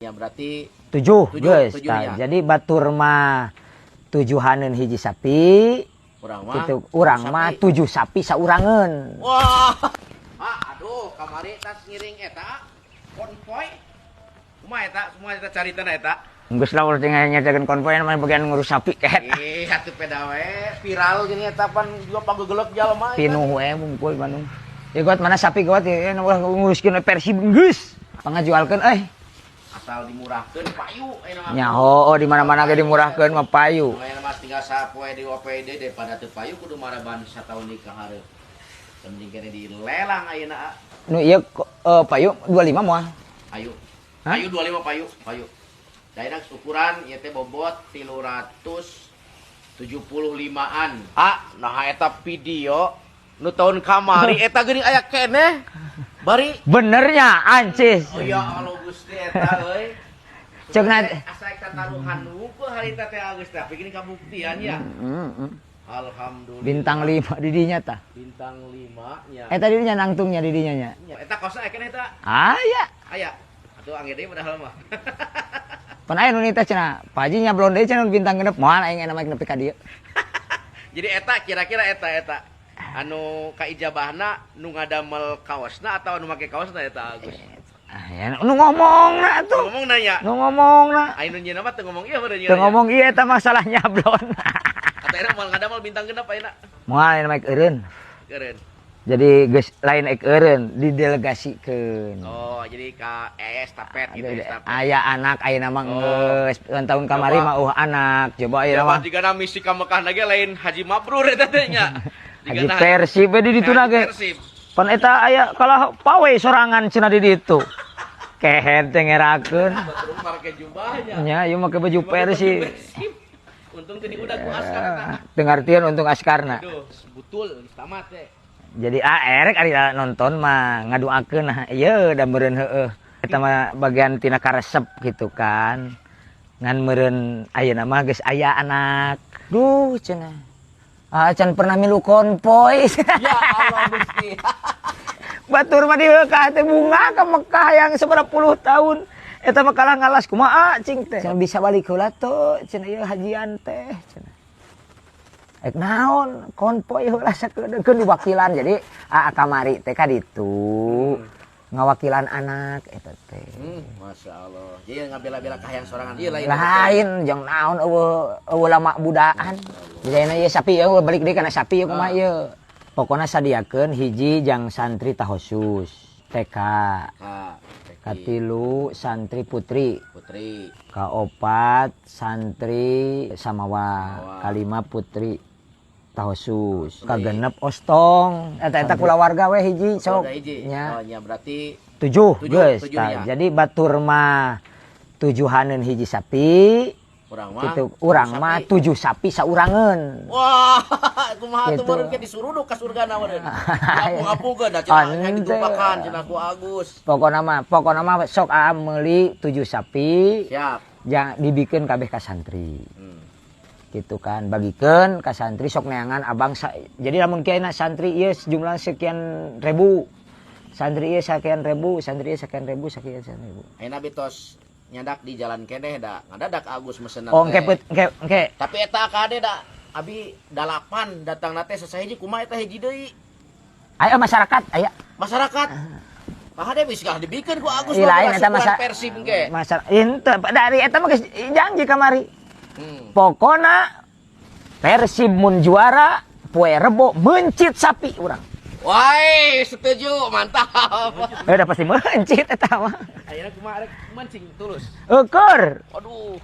Ya, berarti tujuh, tujuh, geus. Tujuh, Tah, ya. Jadi batur mah tujuhaneun hiji sapi, urang mah gitu, urang sapi. Mah tujuh sapi saurangeun. Wah. Ah, aduh, kamari tas ngiring eta konvoy. Kumaha eta? Semua eta caritana eta. Geus lah, urang tinggal nyeritakeun konvoy mah bagian ngurus sapi kehet. Ih, atuh peda we viral gini eta pan juga pagegelek jalma eta. Pinuh we bungkul Bandung. Ya gawat mana sapi gawat ya nguruskeun we Persib geus. Pangajualkeun euy. Asal dimurahkeun payu ayeuna mah. Nya oh, di mana-mana ge dimurahkeun mah payu. Ayeuna mah tinggal sapoe di OPD daripada teu payu kudu maraban sataun di ka hareup. Penting kene dilelang ayeuna. Nu ieu payu 25 moal. Ayu. Hah? Payu 25 payu, payu. Daerah ukuran ieu teh bobot 375-an. Ah, nah eta video nu tahun kamari eta geuning aya keneh. Bari Benernya ancis. Oh ya Allah Gusti eta euy. Cek Asa eta taruhan wungkul harita teh Agus, tapi gini kabuktian ya. Alhamdulillah. Bintang 5 di dinya tah. Bintang 5 nya. Eta di dinya nangtungnya di dinya nya. Nya, eta kosna aya keneh eta. Aya. Aya. Atuh angge deui padahal mah. Pan aya nu nita cenah, Pak Haji nyablon deui cenah bintang 6, moal aing enak nepi ka dieu. Jadi eta kira-kira eta eta anu kaijabahna nu ngadamel kaosna atau anu make kaosna eta Agus? Ah, ya, nu ngomongna tuh. Ngomong nanya. Nu ngomongna. Aya nu nyieun mah teu ngomong ieu meureun. Teu ngomong ieu eta masalah nyablon. Atau enak moal ngadamel bintang 6 ayeuna. Moal ayeuna mah eureun. Keren. Jadi geus lain ek eureun, didelegasikeun. Oh, jadi ka estafet gitu, estafet. Aya anak ayeuna mah Oh. geus tahun kamari Coba. mah anak. Coba ayeuna Coba mah. jigana misi ka Mekah ge lain haji mabrur eta teh nya. Haji Persib we di dituna Haji ge. Persib. Pan eta aya kalah pawe sorangan cenah di ditu. Kehed teh ngerakeun. Batur make jubahnya. Nya ieu make baju Persib. Untung teu diudag ku askar eta. Teu ngartieun untung askarna. Aduh, betul geus tamat teh. Jadi ah erek ari nonton mah ngaduakeun nah ieu da meureun heueuh. Eta mah bagian tina karesep gitu kan. Ngan meureun ayeuna mah geus aya anak. Duh cenah. Ah can pernah milu konvoy. Ya Allah Gusti. Batur mah diheukah teh bunga ka Mekah yang seberapa puluh tahun. Eta mah kalah ngalas kumaha cing teh. Cenah bisa balik heula teu cenah ieu hajian teh cenah. Ek naon konvoy heula sakedekeun diwakilan. Jadi aa kamari teh ka ditu ngawakilan anak eta teh. Masya Allah. Jadi ngabela-bela kahayang sorangan ieu lain. Lain jang naon eueuh eueuh lama budaan. Jadi ayeuna ieu sapi eueuh balik deui kana sapi ieu kumaha ieu. Pokona sadiakeun hiji jang santri tahosus TK. Ka, Katilu santri putri. Putri. Kaopat santri samawa. Samawa. Kalima putri tahosus. Kagenep ostong. Eta eta kulawarga we hiji sok. Keluarga hiji. Nya. Oh, nya berarti Tujuh, tujuh, geus. tujuh, Tah, ya. jadi batur mah tujuhaneun hiji sapi, urang mah gitu, urang sapi. Mah tujuh sapi saurangeun. Wah, kumaha tuh Gitu. meureun ke disuruduk ka surgana meureun. Apung-apungkeun da cenah Ante. ditumpakan cenah ku Agus. Pokona mah sok aa meuli tujuh sapi, Siap. jangan dibikin kabeh ka santri. Gitu kan, bagikeun ka santri sok neangan abang jadi lamun kieu santri ieu jumlah sekian ribu. Santri ieu sekian ribu, santri ieu sekian ribu, sekian sekian ribu. Ayeuna bitos nyandak di jalan keneh da ngadadak Agus mesenna Oh, teh. engke engke engke. Tapi eta kade da abi dalapan datang teh sasahiji kumaha eta hiji deui? Aya masyarakat, aya. Masyarakat. Kade bisa dibikeun ku Agus Ih, lain eta mah masa Persib engke. Masa ente dari eta mah geus janji kamari. Pokona Persib mun juara poe Rebo mencit sapi urang. Wah, setuju, mantap. Eh, udah pasti mencit eta mah. Ayeuna kumaha rek mancing tulus? Ukur. Aduh.